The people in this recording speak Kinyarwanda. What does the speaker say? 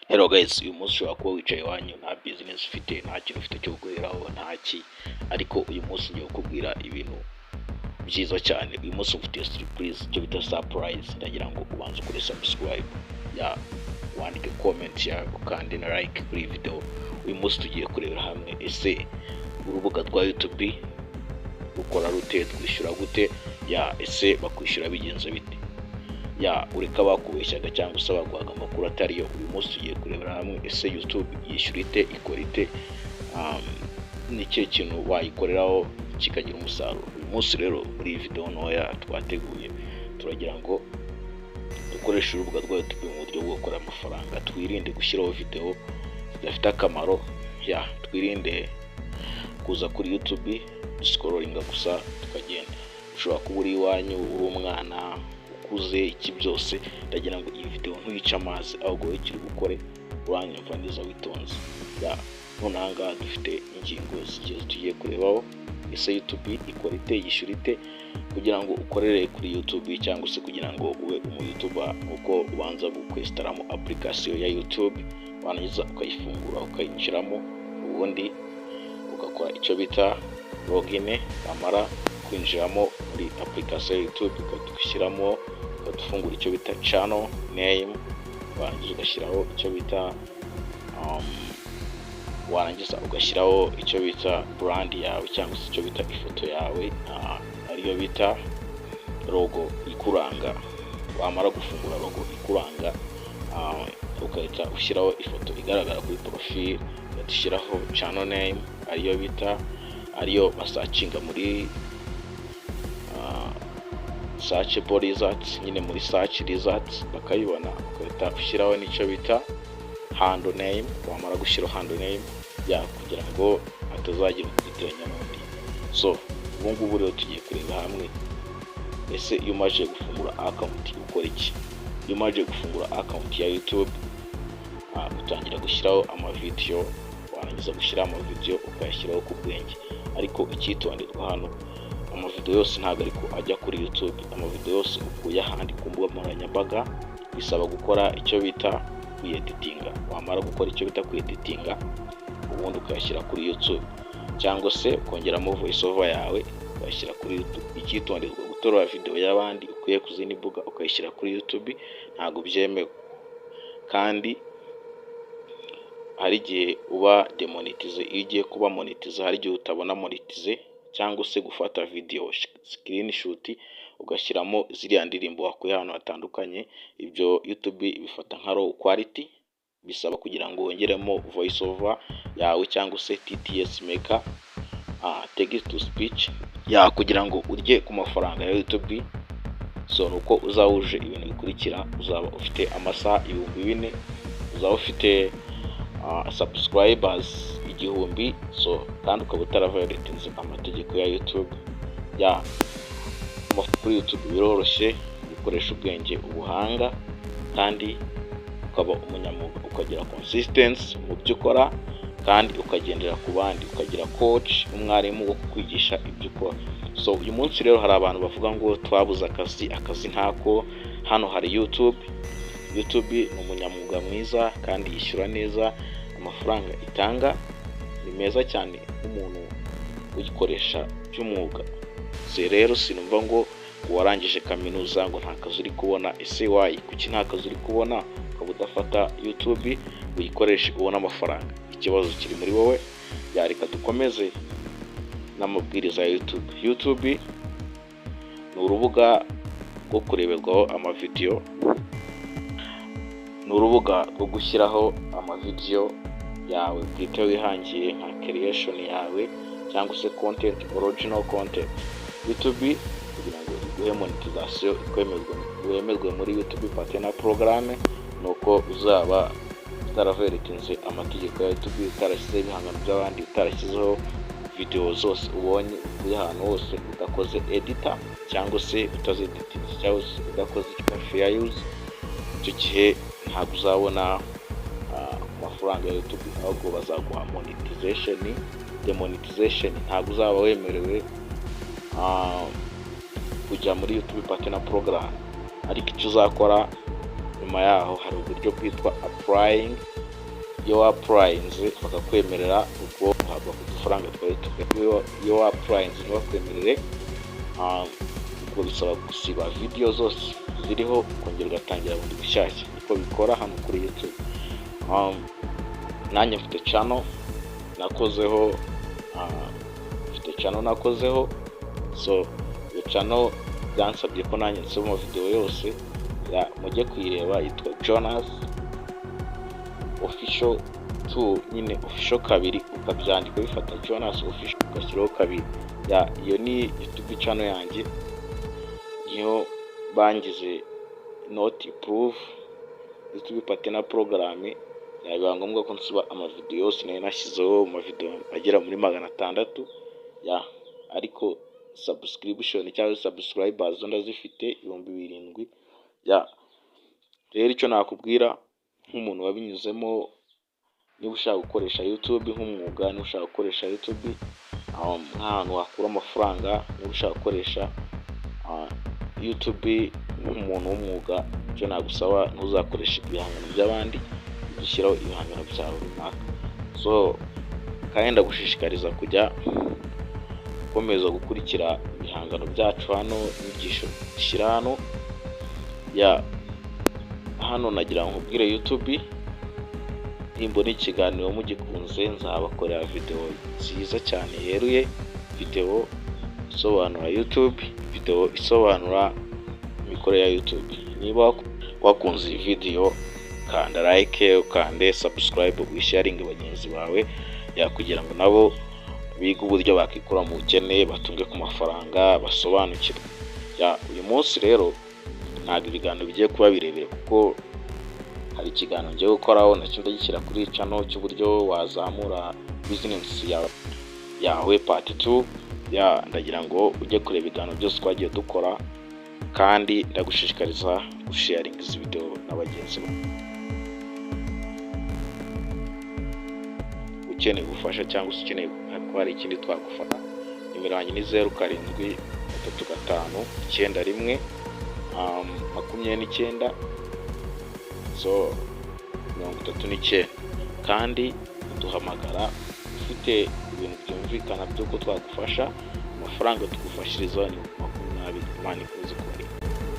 Hello guys, uyu munsi ushobora kuba wicaye iwanyu, nta business ufite, nta kintu ufite cyo guheraho, nta ki, ariko uyu munsi ngiye kukubwira ibintu byiza cyane. Uyu munsi ufitiye surprise, icyo bita surprise. Ndagira ngo ubanze ukore subscribe ya, wandike comment yawe, ukande na like kuri iyi video. Uyu munsi tugiye kurebera hamwe: ese urubuga rwa YouTube rukora rute? Twishyura gute? Ya, ese bakwishyura bigenze bite? Ya, ureka bakubeshyaga cyangwa se baguhaga amakuru atariyo. Uyu munsi tugiye kurebera hamwe: ese YouTube yishyura ite, ikora ite, ni ikihe kintu wayikoreraho kikagira umusaruro? Uyu munsi rero, muri iyi video ntoya twateguye, turagira ngo dukoreshe urubuga rwa YouTube mu buryo bwo gukora amafaranga, twirinde gushyiraho video zidafite akamaro, ya, twirinde kuza kuri YouTube duscrollinga gusa tukagenda. Ushobora kuba uri iwanyu, uri umwana, ukuze, iki byose, ndagira ngo iyi video ntuyice amazi, ahubwo wowe kiri gukore uranyumva neza witonze. Ya, none aha ngaha dufite ingingo zigiye tugiye kurebaho: ese YouTube ikora ite, yishyura ite? Kugira ngo ukorere kuri YouTube cyangwa se kugira ngo ube umu YouTuber, uko ubanza gukwinstallamo application ya YouTube, warangiza ukayifungura, ukayinjiramo, ubundi ugakora icyo bita login. Wamara kwinjiramo muri application ya YouTube, ugahita ushyiramo, ugahita ufungura icyo bita channel name, warangiza ugashyiraho icyo bita warangiza ugashyiraho icyo bita brand yawe cyangwa se icyo bita ifoto yawe, ariyo bita logo ikuranga. Wamara gufungura logo ikuranga, ugahita ushyiraho ifoto igaragara kuri profile, ugahita ushyiraho channel name, ariyo bita, ariyo basearchinga muri searchable results nyine, muri search results bakayibona, ugahita ushyiraho n'icyo bita handle name. Wamara gushyiraho handle name, ya, kugira ngo hatazagira ukwitiranya n'undi. So ubu ngubu rero tugiye kureba hamwe: ese iyo umaze gufungura account ukora iki? Iyo umaze gufungura account ya YouTube, utangira gushyiraho amavideyo. Warangiza gushyiraho amavideyo, ukayashyiraho ku bwenge. Ariko icyitonderwa hano, amavideyo yose ntabwo ariko ajya kuri YouTube. Amavideyo yose ukuye ahandi ku mbuga nkoranyambaga bisaba gukora icyo bita kuyeditinga. Wamara gukora icyo bita kuyeditinga, ubundi ukayashyira kuri YouTube, cyangwa se ukongeramo voice over yawe, ukayashyira kuri YouTube. Icyitonderwa, gutora video y'abandi ukuye ku zindi mbuga ukayishyira kuri YouTube ntabwo byemewe, kandi hari igihe uba demonetize. Iyo ugiye kuba monetize, hari igihe utabona monetize, cyangwa se gufata video screenshot ugashyiramo ziriya ndirimbo wakuye ahantu hatandukanye, ibyo YouTube ibifata nka low quality. Bisaba kugira ngo wongeremo voice over yawe cyangwa se TTS maker, text to speech, ya, kugira ngo urye ku mafaranga ya YouTube. So nuko uzaba wujuje ibintu bikurikira: uzaba ufite amasaha 4000, uzaba ufite subscribers 1000, so kandi ukaba utaraviolatinze amategeko ya YouTube. Ya, kuri YouTube biroroshye gukoresha ubwenge, ubuhanga, kandi ukaba umunyamwuga, ukagira consistency mu byo ukora, kandi ukagendera ku bandi, ukagira coach, umwarimu wo kukwigisha ibyo ukora. So uyu munsi rero hari abantu bavuga ngo twabuze akazi, akazi ntako. Hano hari YouTube. YouTube ni umunyamwuga mwiza kandi yishyura neza. Amafaranga itanga ni meza cyane nk'umuntu uyikoresha by'umwuga. Si rero sinumva ngo warangije kaminuza ngo nta kazi uri kubona. Ese why, kuki nta kazi uri kubona, ukaba udafata YouTube uyikoreshe ubone amafaranga? Ikibazo kiri muri wowe. Yareka dukomeze n'amabwiriza ya YouTube. YouTube ni urubuga rwo kureberwaho amavideyo, ni urubuga rwo gushyiraho amavideyo yawe bwite wihangiye nka creation yawe cyangwa se content, original content. YouTube kugira ngo iguhe monetization, wemerwe muri YouTube Partner Program, ni uko uzaba utaraviolatinze amategeko ya YouTube, utarashyizeho ibihangano by'abandi, utarashyizeho videwo zose ubonye ukuye ahantu hose, udakoze edit cyangwa se utazeditinze, cyangwa se udakoze icyo fair use. Icyo gihe ntabwo uzabona amafaranga ya YouTube, ahubwo bazaguha monetization, demonetization. Ntabwo uzaba wemerewe kujya muri YouTube Partner Program. Ariko icyo uzakora Nyuma yaho hari uburyo bwitwa applying. Iyo wa-applyinze bakakwemerera, ubwo uhabwa ku dufaranga twa YouTube. Iyo wa-applyinze ntibakwemerere, ubwo bisaba gusiba video zose ziriho, ukongera ugatangira bundi bushyashya. Niko bikora hano kuri YouTube. Nanjye mfite channel nakozeho, mfite channel nakozeho. So iyo channel byansabye ko nanjye nsiba amavideo yose. Mujye kuyireba, yitwa Jonas Official 2, nyine official kabiri, ukabyandika bifata Jonas Official ugashyiraho kabiri. Ya, iyo ni YouTube channel yanjye, niyo bangize not approve YouTube Partner Program. Biba ngombwa ko nsiba amavideo yose nari nashyizeho, amavideo agera muri 600. Ya, ariko subscription cyangwa subscribers zo ndazifite, 7000. Ya, rero icyo nakubwira nk'umuntu wabinyuzemo, niba ushaka gukoresha YouTube nk'umwuga, niba ushaka gukoresha YouTube nk'ahantu wakura amafaranga, niba ushaka gukoresha YouTube nk'umuntu w'umwuga, icyo nagusaba, ntuzakoreshe ibihangano by'abandi, ujye ushyiraho ibihangano byawe runaka. So kandi ndagushishikariza kujya ukomeza gukurikira ibihangano byacu hano, inyigisho dushyira hano. Ya, hano nagira ngo nkubwire YouTube, nimbona ikiganiro mugikunze, nzabakorera video nziza cyane yeruye, video isobanura YouTube, video isobanura imikorere ya YouTube. Niba wakunze iyi video, kanda like, ukande subscribe, wisharinge bagenzi bawe, ya, kugira ngo nabo bige uburyo bakikura mu bukene, batunge ku mafaranga, basobanukirwe. Ya, uyu munsi rero ntabwo ibiganiro bigiye kuba birebire, kuko hari ikiganiro ngiye gukoraho nacyo ndagishyira kuri channel, cy'uburyo wazamura business yawe, part 2. Ya, ndagira ngo ujye kureba ibiganiro byose twagiye dukora, kandi ndagushishikariza gusharinga izi video na bagenzi bawe. Ukeneye ubufasha cyangwa se ukeneye ko hari ikindi twagufasha, nimero yanjye ni 0735 91 29, so 39. Kandi uduhamagara ufite ibintu byumvikana by'uko twagufasha. Amafaranga tugufashiriza ni 20. Imana ikomeze kuba